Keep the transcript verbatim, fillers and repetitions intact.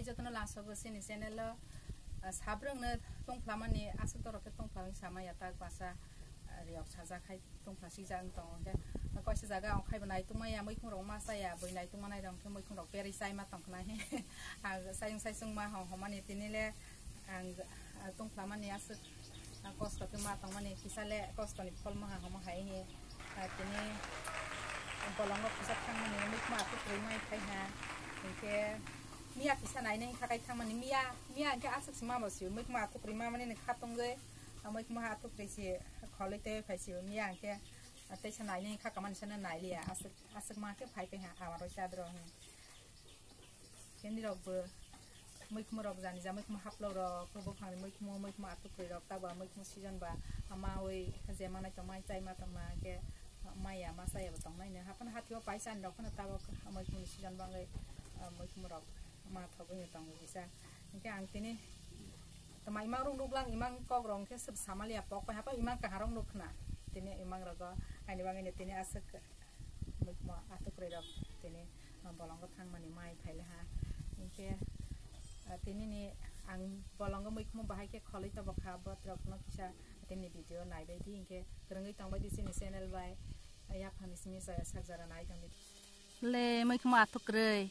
Jotono langsogo chini channel o, ah, sabrwngno tongphlamani aswk dorok khe tongphla wngwi samaya tak basa, ah, riyok sajak hai tongphla sijak wng tongo hwnkhe, ah, kaisa jaga ongkhaibo naitungmaya muikhungrok ma chaya bui naitungmanai rok khe muikhungrok berwi chaima tongkhnai. Ang saisung saisung ma hong homani tini le ang, ah, tongphlamani aswk Ah, kosto khe ma tongmani kisa le kostoni phol maha homo hai hinwi, ah, tini bolongo kisa thangmani muikhma athukrwi mai phai ha. Hinkhe miya kisa nainai kha kai thangmani miya, miya hinkhe aswk se ma bo sio muikhma athukrwi ma mani kha tongwi, ah, muikhma athukrwi se kholwi tei phai sio miya hinkhe, ah, teisa nainai kha kamani sana nailiya aswk, aswk ma khe phai phai ha awaroi chadro hinwi. Khe nirok bo muikhmo rok jani ja muikhmo haplok rok, buphangni muikhmo, muikhmo athukrwi rok, tabo muikhmo season ba mawi je manai tongmai chai ma tongma khe maya ma chaya bo tongnai no. Haphano hathio paisa ni rok phano tabok muikhmo ni season bangwi, ah, muikhmo rok ma thogwi no tongo kisa. Hinkhe ang tini tama imang rok nuklang imang kok rok hinkhe samalia pok pai haphano imang kahar rok nuk khna tini imang rogo aini bagwi no tini aswk muikhmo athukrwi rok tini, ah, bolongo thangmani mai phaile ha. Hinkhe, ah, tini ni ang bolongo muikhmo bahai khe kholwi tobo kha, botrok no kisa tini video naibai di, hinkhe kwrwngwi tongbai di chini channel bai, ah, yaphangni simi chaya sak jora nai tongdi. Le muikhmo athukrwi.